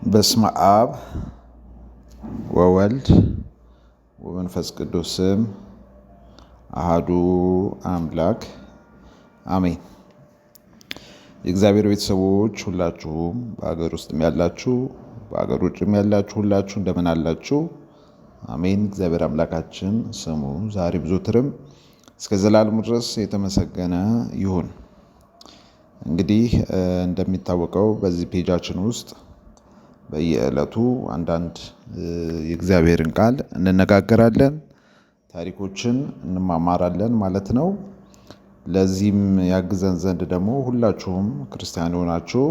በስመ አብ ወወልድ ወመንፈስ ቅዱስ ስም አሃዱ አምላክ አሜን። የእግዚአብሔር ቤተሰቦች ሁላችሁም በሀገር ውስጥም ያላችሁ በሀገር ውጭም ያላችሁ ሁላችሁ እንደምን አላችሁ? አሜን። እግዚአብሔር አምላካችን ስሙ ዛሬ ብዙትርም እስከ ዘላለሙ ድረስ የተመሰገነ ይሁን። እንግዲህ እንደሚታወቀው በዚህ ፔጃችን ውስጥ በየዕለቱ አንዳንድ የእግዚአብሔርን ቃል እንነጋገራለን፣ ታሪኮችን እንማማራለን ማለት ነው። ለዚህም ያግዘን ዘንድ ደግሞ ሁላችሁም ክርስቲያን የሆናችሁ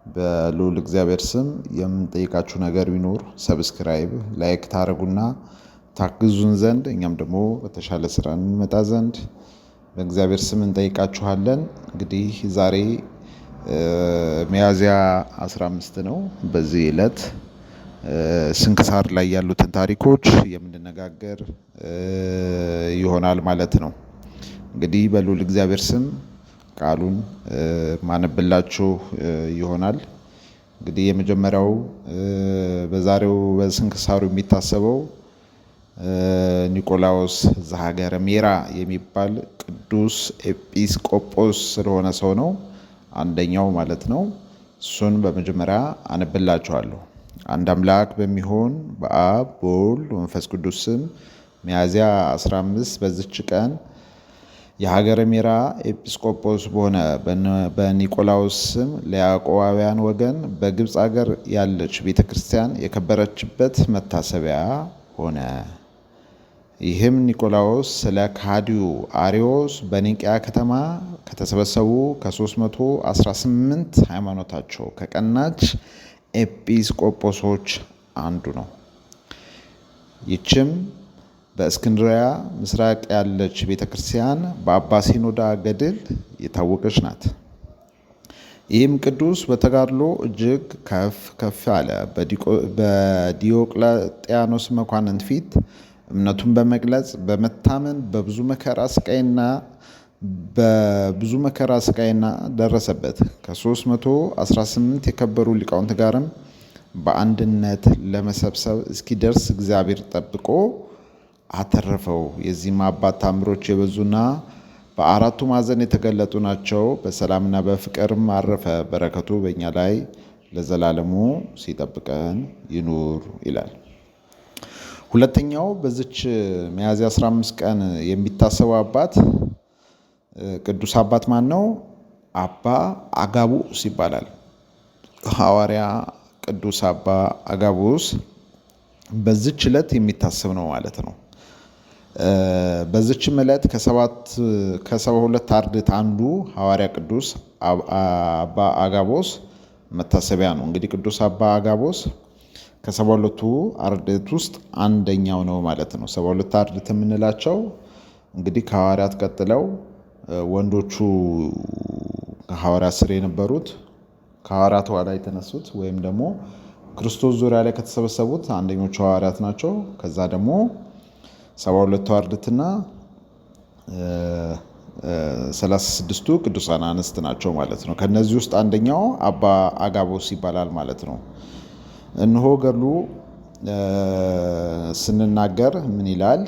በልዑል እግዚአብሔር ስም የምንጠይቃችሁ ነገር ቢኖር subscribe፣ like ታደርጉና ታግዙን ዘንድ እኛም ደግሞ በተሻለ ስራ እንመጣ ዘንድ በእግዚአብሔር ስም እንጠይቃችኋለን። እንግዲህ ዛሬ ሚያዝያ 15 ነው። በዚህ ዕለት ስንክሳር ላይ ያሉትን ታሪኮች የምንነጋገር ይሆናል ማለት ነው። እንግዲህ በልዑል እግዚአብሔር ስም ቃሉን ማነብላችሁ ይሆናል። እንግዲህ የመጀመሪያው በዛሬው በስንክሳሩ የሚታሰበው ኒቆላዎስ ዘሀገረ ሜራ የሚባል ቅዱስ ኤጲስቆጶስ ስለሆነ ሰው ነው። አንደኛው ማለት ነው። እሱን በመጀመሪያ አነብላችኋለሁ። አንድ አምላክ በሚሆን በአብ በወልድ በመንፈስ ቅዱስ ስም ሚያዝያ 15 በዚች ቀን የሀገረ ሜራ ኤጲስቆጶስ በሆነ በኒቆላዎስ ስም ለያዕቆባውያን ወገን በግብፅ አገር ያለች ቤተ ክርስቲያን የከበረችበት መታሰቢያ ሆነ። ይህም ኒቆላዎስ ስለ ከሃዲው አሪዎስ በኒቅያ ከተማ ከተሰበሰቡ ከ318 ሃይማኖታቸው ከቀናች ኤጲስቆጶሶች አንዱ ነው። ይህችም በእስክንድሪያ ምስራቅ ያለች ቤተ ክርስቲያን በአባ ሲኖዳ ገድል የታወቀች ናት። ይህም ቅዱስ በተጋድሎ እጅግ ከፍ ከፍ አለ። በዲዮቅልጥያኖስ መኳንንት ፊት እምነቱን በመግለጽ በመታመን በብዙ መከራ ስቃይና ደረሰበት። ከ318 የከበሩ ሊቃውንት ጋርም በአንድነት ለመሰብሰብ እስኪደርስ እግዚአብሔር ጠብቆ አተረፈው። የዚህም አባት ታምሮች የበዙና በአራቱ ማዕዘን የተገለጡ ናቸው። በሰላምና በፍቅርም አረፈ። በረከቱ በእኛ ላይ ለዘላለሙ ሲጠብቀን ይኑር ይላል። ሁለተኛው በዚች ሚያዝያ 15 ቀን የሚታሰበው አባት ቅዱስ አባት ማን ነው? አባ አጋቡስ ይባላል። ሐዋርያ ቅዱስ አባ አጋቡስ በዚች ዕለት የሚታሰብ ነው ማለት ነው። በዚችም ዕለት ከ72 አርድእት አንዱ ሐዋርያ ቅዱስ አባ አጋቦስ መታሰቢያ ነው። እንግዲህ ቅዱስ አባ አጋቦስ ከ72ቱ አርድእት ውስጥ አንደኛው ነው ማለት ነው። 72 አርድእት የምንላቸው እንግዲህ ከሐዋርያት ቀጥለው ወንዶቹ ከሐዋርያት ስር የነበሩት፣ ከሐዋርያት ኋላ የተነሱት ወይም ደግሞ ክርስቶስ ዙሪያ ላይ ከተሰበሰቡት አንደኞቹ ሐዋርያት ናቸው። ከዛ ደግሞ 72ቱ አርድእትና 36ቱ ቅዱሳን አንስት ናቸው ማለት ነው። ከነዚህ ውስጥ አንደኛው አባ አጋቦስ ይባላል ማለት ነው። እነሆ ገድሉ ስንናገር ምን ይላል?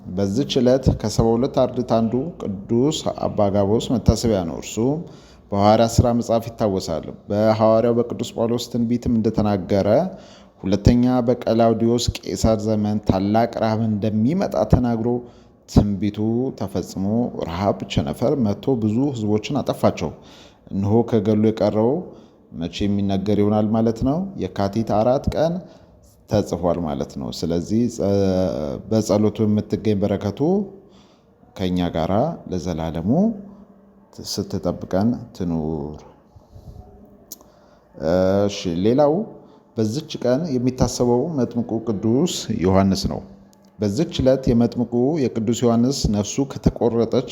በዚች ዕለት ከ72 አርድእት አንዱ ቅዱስ አባ አጋቦስ መታሰቢያ ነው። እርሱም በሐዋርያት ሥራ መጽሐፍ ይታወሳል። በሐዋርያው በቅዱስ ጳውሎስ ትንቢትም እንደተናገረ ሁለተኛ በቀላውዲዮስ ቄሳር ዘመን ታላቅ ረሃብ እንደሚመጣ ተናግሮ ትንቢቱ ተፈጽሞ ረሃብ ቸነፈር መጥቶ ብዙ ሕዝቦችን አጠፋቸው። እነሆ ከገድሉ የቀረው መቼ የሚነገር ይሆናል ማለት ነው። የካቲት 4 ቀን ተጽፏል ማለት ነው። ስለዚህ በጸሎቱ የምትገኝ በረከቱ ከኛ ጋራ ለዘላለሙ ስትጠብቀን ትኑር። እሺ፣ ሌላው በዚች ቀን የሚታሰበው መጥምቁ ቅዱስ ዮሐንስ ነው። በዚች ዕለት የመጥምቁ የቅዱስ ዮሐንስ ነፍሱ ከተቆረጠች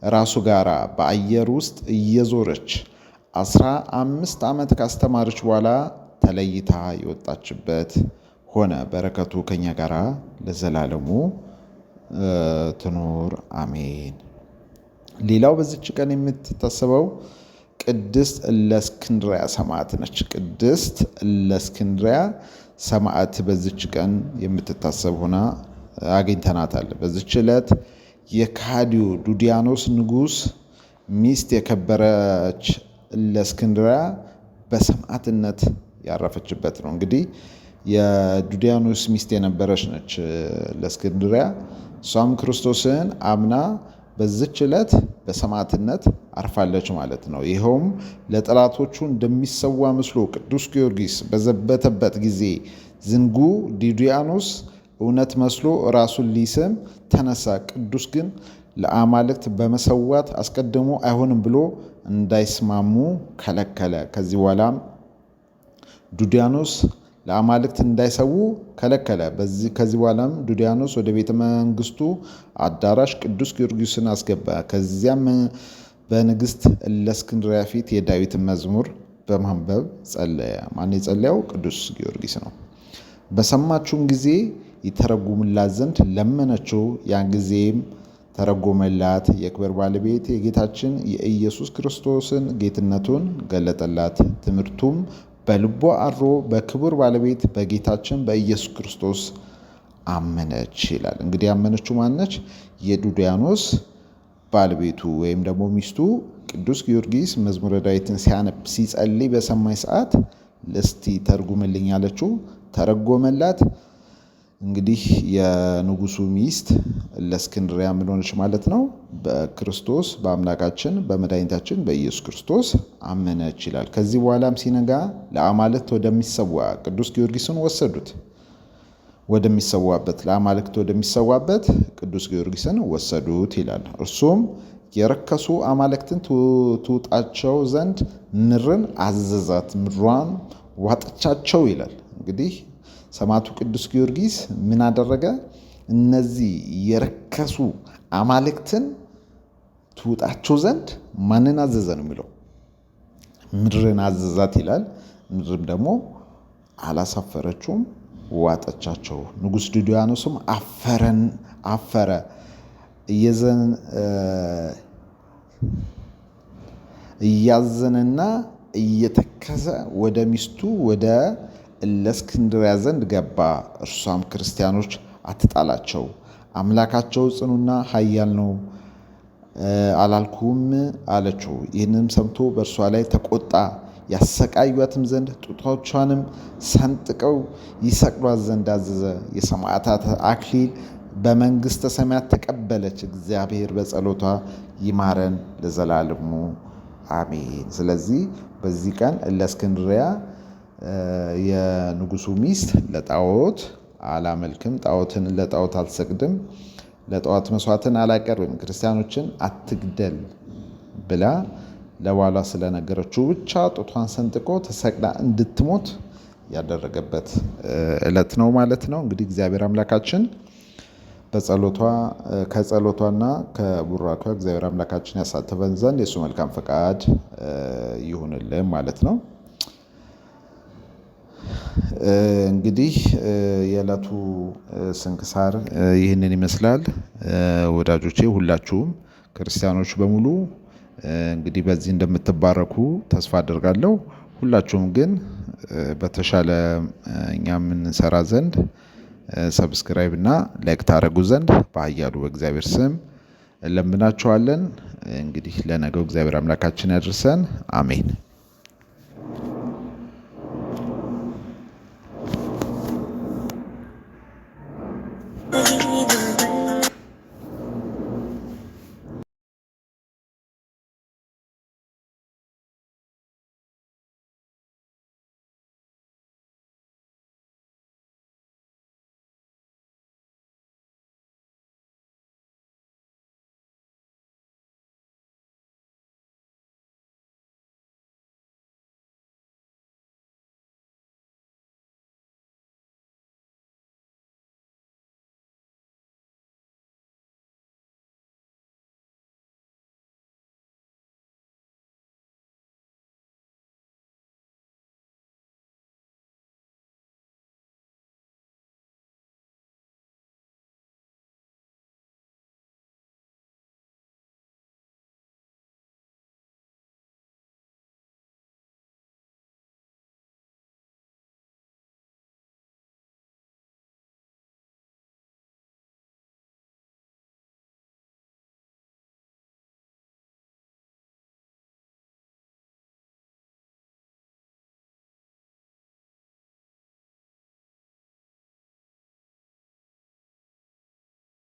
ራሱ ጋራ በአየር ውስጥ እየዞረች 15 ዓመት ካስተማረች በኋላ ተለይታ የወጣችበት ሆነ። በረከቱ ከኛ ጋራ ለዘላለሙ ትኑር አሜን። ሌላው በዚች ቀን የምትታሰበው ቅድስት እለእስክንድርያ ሰማዕት ነች። ቅድስት እለእስክንድርያ ሰማዕት በዚች ቀን የምትታሰብ ሆና አግኝተናታል። በዚች ዕለት የካዲው ዱዲያኖስ ንጉሥ ሚስት የከበረች እለእስክንድርያ በሰማዕትነት ያረፈችበት ነው። እንግዲህ የዱዲያኖስ ሚስት የነበረች ነች እለእስክንድርያ። እሷም ክርስቶስን አምና በዚች ዕለት በሰማዕትነት አርፋለች ማለት ነው። ይኸውም ለጠላቶቹ እንደሚሰዋ መስሎ ቅዱስ ጊዮርጊስ በዘበተበት ጊዜ ዝንጉ ዲዲያኖስ እውነት መስሎ ራሱን ሊስም ተነሳ። ቅዱስ ግን ለአማልክት በመሰዋት አስቀድሞ አይሆንም ብሎ እንዳይስማሙ ከለከለ። ከዚህ በኋላም ዱዲያኖስ ለአማልክት እንዳይሰዉ ከለከለ። ከዚህ በኋላም ዱዲያኖስ ወደ ቤተ መንግስቱ አዳራሽ ቅዱስ ጊዮርጊስን አስገባ። ከዚያም በንግስት እለእስክንድርያ ፊት የዳዊትን መዝሙር በማንበብ ጸለየ። ማን የጸለየው? ቅዱስ ጊዮርጊስ ነው። በሰማችውም ጊዜ ይተረጉምላት ዘንድ ለመነችው። ያን ጊዜም ተረጎመላት። የክብር ባለቤት የጌታችን የኢየሱስ ክርስቶስን ጌትነቱን ገለጠላት። ትምህርቱም በልቧ አድሮ በክቡር ባለቤት በጌታችን በኢየሱስ ክርስቶስ አመነች ይላል። እንግዲህ ያመነችው ማነች? የዱዲያኖስ ባለቤቱ ወይም ደግሞ ሚስቱ ቅዱስ ጊዮርጊስ መዝሙረ ዳዊትን ሲያነብ ሲጸልይ በሰማይ ሰዓት እስቲ ተርጉምልኝ አለችው። ተረጎመላት። እንግዲህ የንጉሱ ሚስት እለእስክንድርያ ምን ሆነች ማለት ነው? በክርስቶስ በአምላካችን በመድኃኒታችን በኢየሱስ ክርስቶስ አመነች ይላል። ከዚህ በኋላም ሲነጋ ለአማልክት ወደሚሰዋ ቅዱስ ጊዮርጊስን ወሰዱት። ወደሚሰዋበት ለአማልክት ወደሚሰዋበት ቅዱስ ጊዮርጊስን ወሰዱት ይላል። እርሱም የረከሱ አማልክትን ትውጣቸው ዘንድ ምድርን አዘዛት፣ ምድሯን ዋጠቻቸው ይላል። እንግዲህ ሰማዕቱ ቅዱስ ጊዮርጊስ ምን አደረገ? እነዚህ የረከሱ አማልክትን ትውጣቸው ዘንድ ማንን አዘዘ ነው የሚለው? ምድርን አዘዛት ይላል። ምድርም ደግሞ አላሳፈረችውም፣ ዋጠቻቸው። ንጉሥ ዱዲያኖስም አፈረ እያዘነና እየተከዘ ወደ ሚስቱ ወደ እለእስክንድርያ ዘንድ ገባ። እርሷም ክርስቲያኖች አትጣላቸው፣ አምላካቸው ጽኑና ኃያል ነው አላልኩም አለችው። ይህንም ሰምቶ በእርሷ ላይ ተቆጣ። ያሰቃዩአትም ዘንድ ጡቶቿንም ሰንጥቀው ይሰቅሏት ዘንድ አዘዘ። የሰማዕታት አክሊል በመንግሥተ ሰማያት ተቀበለች። እግዚአብሔር በጸሎቷ ይማረን ለዘላለሙ አሜን። ስለዚህ በዚህ ቀን እለእስክንድርያ የንጉሱ ሚስት ለጣዖት አላመልክም፣ ጣዖትን ለጣዖት አልሰግድም፣ ለጣዖት መስዋዕትን አላቀርብም፣ ክርስቲያኖችን አትግደል ብላ ለባሏ ስለነገረችው ብቻ ጡቷን ሰንጥቆ ተሰቅላ እንድትሞት ያደረገበት ዕለት ነው ማለት ነው። እንግዲህ እግዚአብሔር አምላካችን በጸሎቷ ከጸሎቷና ከቡራቷ እግዚአብሔር አምላካችን ያሳትፈን ዘንድ የእሱ መልካም ፈቃድ ይሁንልን ማለት ነው። እንግዲህ የዕለቱ ስንክሳር ይህንን ይመስላል። ወዳጆቼ ሁላችሁም ክርስቲያኖች በሙሉ እንግዲህ በዚህ እንደምትባረኩ ተስፋ አደርጋለሁ። ሁላችሁም ግን በተሻለ እኛ የምንሰራ ዘንድ subscribe እና like ታደርጉ ዘንድ በኃያሉ በእግዚአብሔር ስም እለምናችኋለን። እንግዲህ ለነገው እግዚአብሔር አምላካችን ያድርሰን። አሜን።